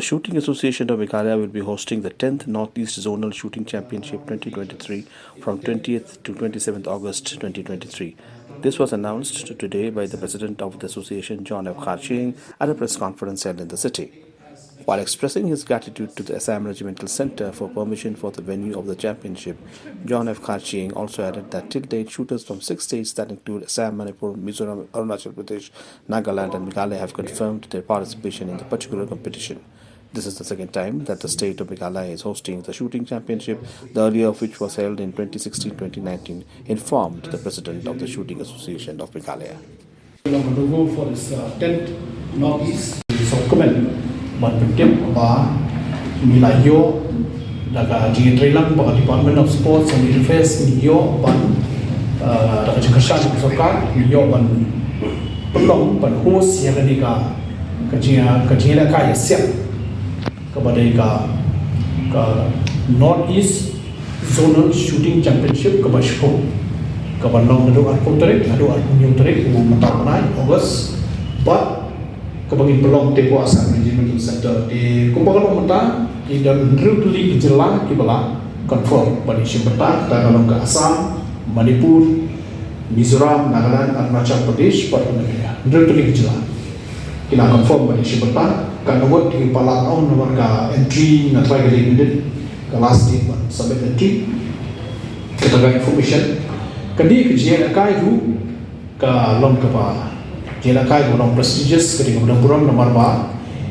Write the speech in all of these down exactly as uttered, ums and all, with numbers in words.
Shooting Association of Meghalaya will be hosting the tenth Northeast Zonal Shooting Championship twenty twenty-three from twentieth to twenty-seventh August twenty twenty-three. This was announced today by the president of the association, John F. Kharching, at a press conference held in the city. While expressing his gratitude to the Assam Regimental Centre for permission for the venue of the championship, John F. Kharching also added that till date, shooters from six states, that include Assam, Manipur, Mizoram, Arunachal Pradesh, Nagaland, and Meghalaya, have confirmed their participation in the particular competition. This is the second time that the state of Meghalaya is hosting the shooting championship, the earlier of which was held in twenty sixteen twenty nineteen, informed the president of the Shooting Association of Meghalaya. Long ago for this uh, tenth Northeast. So, comment ban pyntip ba ngi la ïoh da ka jingïatreilang ba ka Department of Sports and Youth Affairs ngi ïoh ban uh, da ka jingkyrshan ka sorkar ngi ïoh ban pynlong ban host ïa kane ka ka jing ka jingïalehkai ïasiang kaba dei ka ka Northeast Zonal Shooting Championship kaba shiphew, kaba long naduh arphew tarik haduh arphew hynñiew tarik u mynta u bnai August. Bad kaba ngin pynlong te hapoh Assam Regimental Centre, te kumba ka long mynta, ki don hynriew tylli ki jylla kiba la confirm ban ïashim bynta, kata ka long ka Assam, Manipur, Mizoram, Nagaland, Arunachal Pradesh bad Meghalaya. Hynriew tylli ki jylla ki la confirm ban ïashim bynta. Katno ngut ki palat ong namar ka entry nga try ka link, ka last date ban submit entry. Kata ka information. Kane ka jingïalehkai ruh ka long kaba jingïalehkai kaba long prestigious, ka dei kaba don burom namar ba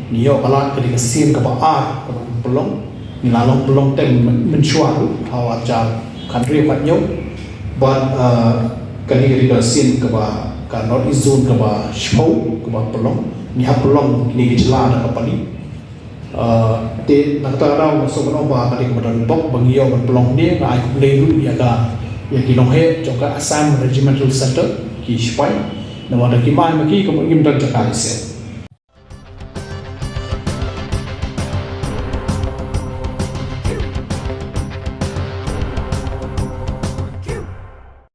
ngi ïoh ka lad ka dei ka sien kaba ar kaba pynlong. Ngi la long pynlong teng myn- mynshuwa ruh ha u ar hajar khathynriew khathynñiew. Bad uh, kane ka dei ka sien kaba ka North East Zone kaba shiphew kaba pynlong. Ngi hap pynlong kine ki jylla da ka pali. Uh, te na kata ka daw nga sngewbha ban ong ba ka dei kaba don bok ba ngi ïoh ban pynlong ne, nga ai khublei ruh ïa ka ïa ki longheh jong ka Assam Regimental Centre, ki sipai, namar da ki mai ma ki ka mut ngim don jaka ïaseng.